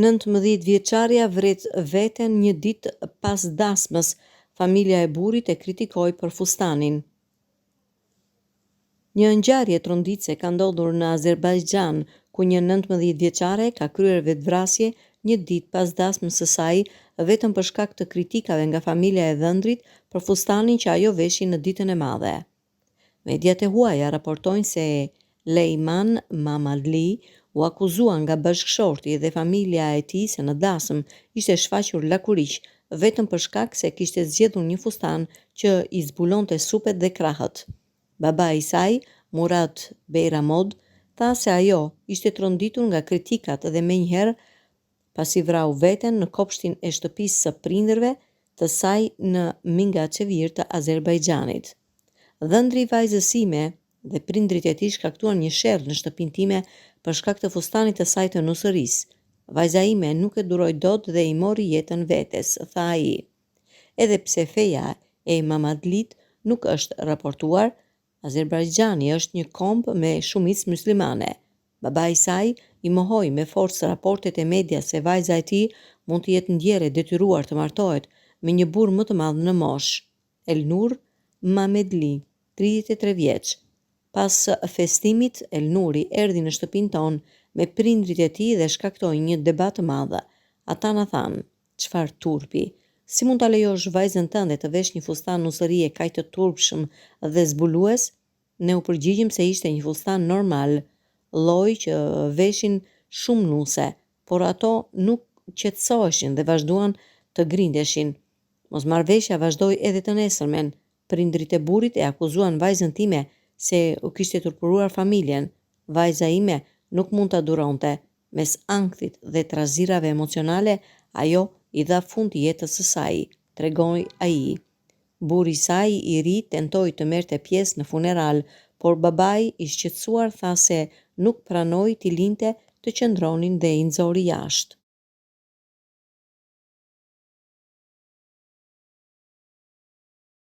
19 vjeçarja vret veten një ditë pas dasmës, familja e burrit e kritikoi për fustanin. Një ngjarje tronditëse ka ndodhur në Azerbajxhan, ku një 19 vjeçare ka kryer vetëvrasje një ditë pas dasmës së saj, vetëm për shkak të kritikave nga familja e dhëndrit për fustanin që ajo veshi në ditën e madhe. Mediat e huaja raportojnë se Leyman Mammadli u akuzua nga bashkëshorti dhe familja e tij se në dasmë ishte shfaqur lakuriq vetëm për shkak se kishte zgjedhur një fustan që i zbulonte supet dhe krahët. Babai i saj, Murad Beyramov, tha se ajo ishte tronditur nga kritikat dhe menjëherë pasi vrau veten në kopshtin e shtëpisë së prindërve të saj në Mingachevir të Azerbajxhanit. Dhëndri i vajzës sime dhe prindërit e tij shkaktuan një sherr në shtëpinë time për shkak të fustanit të saj të nusërisë. Vajza ime nuk e duroi dot dhe i mori jetën vetes, tha ai. Edhe pse feja e Mammadlit nuk është raportuar, Azerbajxhani është një komb me shumicë myslimane. Babai i saj i mohoi me forcë raportet e medias se vajza e tij mund të jetë ndjerë e detyruar të martohet me një burrë më të madh në moshë, Elnur Mamedli, 33 vjeç. Pas festimit, Elnuri erdhi në shtëpinë tonë me prindërit e tij dhe shkaktoi një debat të madh. Ata na thanë, Çfarë turpi! Si mund ta lejosh vajzën tënde të veshë një fustan nusërie kaq të turpshëm dhe zbulues? Ne u përgjigjëm se ishte një fustan normal, lloj që veshin shumë nuse, por ato nuk qetësoheshin dhe vazhduan të grindeshin. Mosmarrëveshja vazhdoi edhe të nesërmen. Prindërit e burrit e akuzuan vajzën time se u kishte turpëruar familjen. Vajza ime nuk mund ta duronte. Mes ankthit dhe trazirave emocionale, ajo i dha fund jetës së saj, tregoi ai. Burri i saj i ri tentoi të merrte pjesë në funeral, por babai i shqetësuar tha se nuk pranoi t'i linte të qëndronin dhe i nxori jashtë.